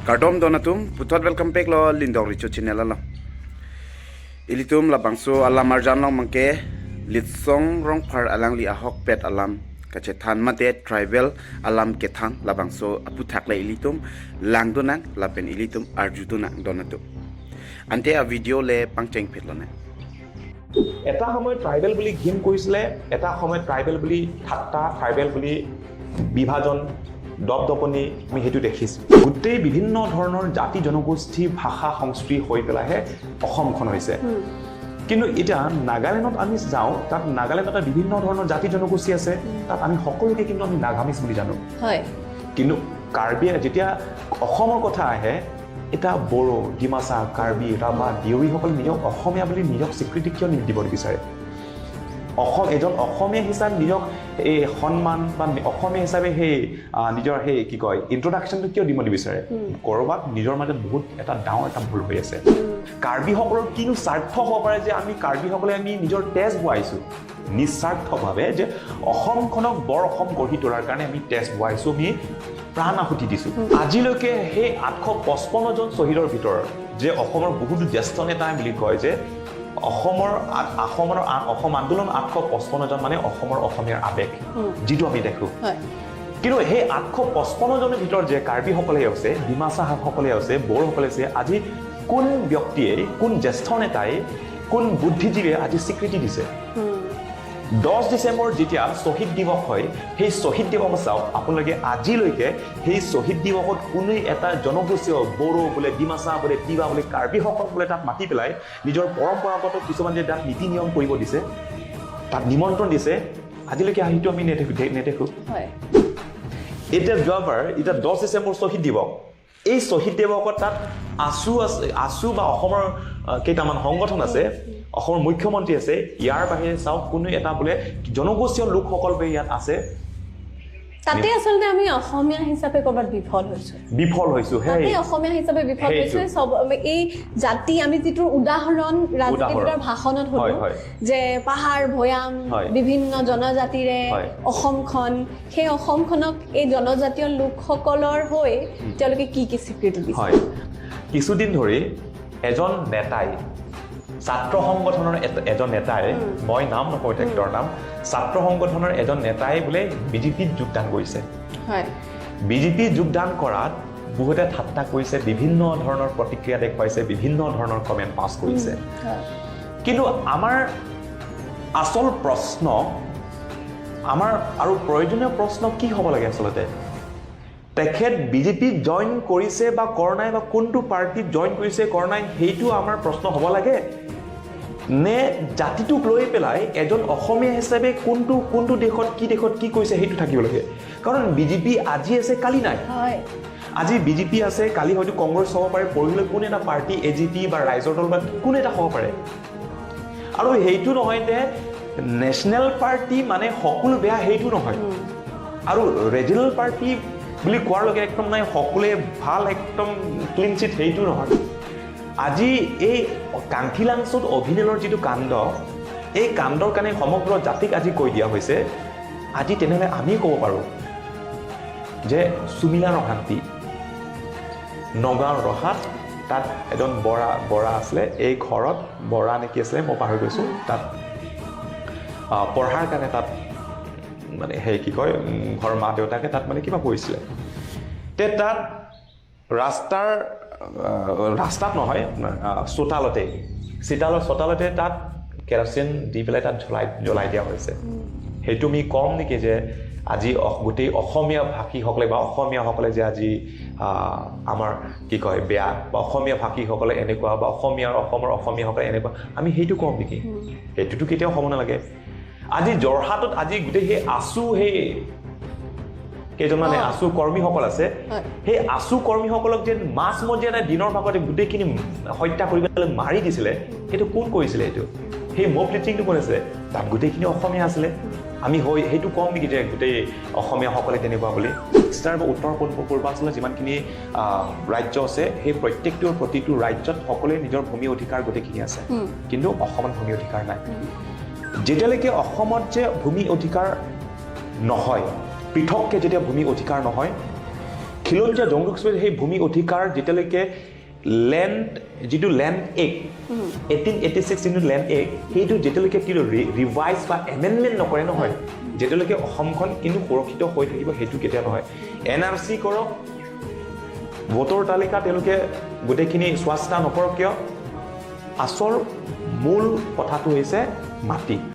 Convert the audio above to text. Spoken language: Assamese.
Kardom donatum putot welcome back lo lindong richo channel lo. Ilitum la bangso alam arjan long mangke litsong rong phar alang li ahok pet alam kache than mate tribal alam ke thang la bangso apu thak le ilitum lang donang la pen ilitum arju donang donatum. Ante a video le pangcheng phet lo ne. এটা সময়ত ট্ৰাইবেল বুলি ঘিণ কৰিছিলে, এটা সময়ত ট্ৰাইবেল বুলি ঠাট্টা, ট্ৰাইবেল বুলি বিভাজন, দপদপনি আমি সেইটো দেখিছোঁ। গোটেই বিভিন্ন ধৰণৰ জাতি, জনগোষ্ঠী, ভাষা, সংস্কৃতি হৈ পেলাইহে অসমখন হৈছে। কিন্তু এতিয়া নাগালেণ্ডত আমি যাওঁ, তাত নাগালেণ্ডত বিভিন্ন ধৰণৰ জাতি জনগোষ্ঠী আছে। তাত আমি সকলোকে কিন্তু আমি নাগামিজ বুলি জানো। কিন্তু কাৰ্বি, যেতিয়া অসমৰ কথা আহে, এতিয়া বড়ো, ডিমাচা, কাৰ্বি, ৰাভা, দেউৰীসকলে নিজক অসমীয়া বুলি নিজক স্বীকৃতি কিয় দিব নিবিচাৰে? অসম এজন অসমীয়া হিচাপে নিজক এই সন্মান বা অসমীয়া হিচাপে সেই নিজৰ সেই কি কয় ইন্ট্ৰডাকশ্যনটো কিয় দিব নিবিচাৰে? ক'ৰবাত নিজৰ মাজত বহুত এটা ডাঙৰ এটা ভুল হৈ আছে। কাৰ্বিসকলৰ কিনো স্বাৰ্থ হ'ব পাৰে যে আমি কাৰ্বিসকলে আমি নিজৰ তেজ বোৱাইছোঁ নিস্বাৰ্থভাৱে যে অসমখনক বৰ অসম গঢ়ি তোলাৰ কাৰণে আমি তেজ বোৱাইছোঁ, আমি প্ৰাণ আহুতি দিছোঁ। আজিলৈকে সেই 855জন শ্বহীদৰ ভিতৰত যে অসমৰ বহুতো জ্যেষ্ঠ নেতাই বুলি কয় যে অসমৰ অসম আন্দোলন 855জন মানে অসমৰ অসমীয়াৰ আৱেগ যিটো আমি দেখোঁ। কিন্তু সেই 855জনৰ ভিতৰত যে কাৰ্বিসকলে আছে, ডিমাচাসকলে আছে, বড়োসকলে আছে, আজি কোন ব্যক্তিয়ে, কোন জ্যেষ্ঠ নেতাই, কোন বুদ্ধিজীৱীয়ে আজি স্বীকৃতি দিছে? 10 ডিচেম্বৰ যেতিয়া শ্বহীদ দিৱস হয়, সেই শ্বহীদ দিৱস চাওক আপোনালোকে, আজিলৈকে সেই শ্বহীদ দিৱসত কোনো এটা জনগোষ্ঠীয় বড়ো বোলে, ডিমাচা বোলে, তিৱা বোলে, কাৰ্বিসকল বোলে তাত মাতি পেলাই নিজৰ পৰম্পৰাগত কিছুমান যে তাত নীতি নিয়ম কৰিব দিছে, তাত নিমন্ত্ৰণ দিছে, আজিলৈকে সেইটো আমি নেদেখোঁ। এতিয়া যোৱাবাৰ, এতিয়া 10 ডিচেম্বৰ শ্বহীদ দিৱস, এই শ্বহীদ দিৱসত তাত আছু আছে, আছু বা অসমৰ কেইটামান সংগঠন আছে, অসমৰ মুখ্যমন্ত্ৰী আছে। ইয়াৰ বাহিৰে চাওক, কোনো এটা বোলে জনগোষ্ঠীয় লোকসকল বোলে ইয়াত আছে। তাতে আচলতে আমি অসমীয়া হিচাপে ক'ৰবাত বিফল হৈছো। বিফল হৈছো। তাতে সেই অসমীয়া হিচাপে বিফল সেইটো। হৈছো। চব এই জাতি আমি যিটোৰ উদাহৰণ ৰাজনীতিবিদৰ ভাষণত হলো যে পাহাৰ ভৈয়াম বিভিন্ন জনজাতিৰে অসমখন, সেই অসমখনক এই জনজাতীয় লোকসকলৰ হৈ তেওঁলোকে কি কি স্বীকৃতি দিছে? হয়, কিছুদিন ধৰি এজন নেতাই, ছাত্ৰ সংগঠনৰ এজন নেতাই, মই নাম নকওঁ তেখেতৰ নাম, ছাত্ৰ সংগঠনৰ এজন নেতাই বোলে বিজেপিত যোগদান কৰিছে। বিজেপিত যোগদান কৰাত বহুতে ঠাট্টা কৰিছে, বিভিন্ন ধৰণৰ প্ৰতিক্ৰিয়া দেখুৱাইছে, বিভিন্ন ধৰণৰ কমেণ্ট পাছ কৰিছে। কিন্তু আমাৰ আচল প্ৰশ্ন, আমাৰ আৰু প্ৰয়োজনীয় প্ৰশ্ন কি হ'ব লাগে আচলতে? তেখেত বিজেপিত জইন কৰিছে বা কৰা নাই বা কোনটো পাৰ্টিত জইন কৰিছে কৰা নাই, সেইটো আমাৰ প্ৰশ্ন হ'ব লাগে নে জাতিটোক লৈ পেলাই এজন অসমীয়া হিচাপে কোনটো কোনটো দেশত কি দেশত কি কৰিছে সেইটো থাকিব লাগে? কাৰণ বিজেপি আজি আছে, কালি নাই। আজি বিজেপি আছে, কালি হয়তো কংগ্ৰেছ হ'ব পাৰে, পৰহিলৈ কোন এটা পাৰ্টি, এজিপি বা ৰাইজৰ দল বা কোন এটা হ'ব পাৰে। আৰু সেইটো নহয় যে নেশ্যনেল পাৰ্টি মানে সকলো বেয়া, সেইটো নহয়। আৰু ৰিজনেল পাৰ্টি বুলি কোৱাৰ লগে একদম নাই সকলোৱে ভাল, একদম ক্লিন চিট, সেইটো নহয়। আজি এই কান্থিলাংছোত অভিনেলৰ যিটো কাণ্ড, এই কাণ্ডৰ কাৰণে সমগ্ৰ জাতিক আজি কৈ দিয়া হৈছে। আজি তেনেহ'লে আমি ক'ব পাৰোঁ যে চুমিলা ৰহান্তি, নগাঁৱৰ ৰহাত তাত এজন বৰা বৰা আছিলে, এই ঘৰত বৰা নেকি আছিলে, মই পাহৰি গৈছোঁ। তাত পঢ়াৰ কাৰণে তাত মানে সেই কি কয় ঘৰৰ মা দেউতাকে তাত মানে কিবা কৰিছিলে। তে তাত ৰাস্তাত নহয়, আপোনাৰ চোতালতে, চোতালতে তাত কেৰাচিন দি পেলাই তাত জ্বলাই জ্বলাই দিয়া হৈছে। সেইটো আমি ক'ম নেকি যে আজি গোটেই অসমীয়া ভাষীসকলে বা অসমীয়াসকলে যে আজি আমাৰ কি কয় বেয়া বা অসমীয়া ভাষীসকলে এনেকুৱা বা অসমৰ অসমীয়াসকলে এনেকুৱা, আমি সেইটো ক'ম নেকি? সেইটোতো কেতিয়াও হ'ব নালাগে। আজি যোৰহাটত আজি গোটেই সেই আছু, সেই কেইজনমান আছু কৰ্মীসকল আছে, সেই আছু কৰ্মীসকলক যে মাজ মজিয়াতে দিনৰ ভাগতে গোটেইখিনি হত্যা কৰি পেলাই মাৰি দিছিলে, সেইটো কোন কৰিছিলে? সেইটো সেই মব লিঞ্চিংটো কোন আছিলে? তাত গোটেইখিনি অসমীয়া আছিলে। আমি হৈ সেইটো ক'ম নেকি যে গোটেই অসমীয়াসকলে তেনেকুৱা বুলি? ইষ্টাৰ বা উত্তৰ পূৰ্বাঞ্চলৰ যিমানখিনি ৰাজ্য আছে, সেই প্ৰত্যেকটোৰ প্ৰতিটো ৰাজ্যত সকলোৱে নিজৰ ভূমি অধিকাৰ গোটেইখিনি আছে। কিন্তু অসমত ভূমি অধিকাৰ নাই। যেতিয়ালৈকে অসমত যে ভূমি অধিকাৰ নহয়, পৃথককৈ যেতিয়া ভূমি অধিকাৰ নহয়, খিলঞ্জীয়া জনগোষ্ঠীৰ সেই ভূমি অধিকাৰ যেতিয়ালৈকে লেণ্ড, যিটো লেণ্ড এক্ট 1886, যিটো লেণ্ড এক্ট, সেইটো যেতিয়ালৈকে কিন্তু ৰিভাইজ বা এমেণ্ডমেণ্ট নকৰে নহয়, যেতিয়ালৈকে অসমখন কিন্তু সুৰক্ষিত হৈ থাকিব সেইটো কেতিয়াও নহয়। এনআৰচি কৰক, ভোটৰ তালিকা তেওঁলোকে গোটেইখিনি চোৱা চিতা নকৰক কিয়, আচল মূল কথাটো হৈছে মাটি।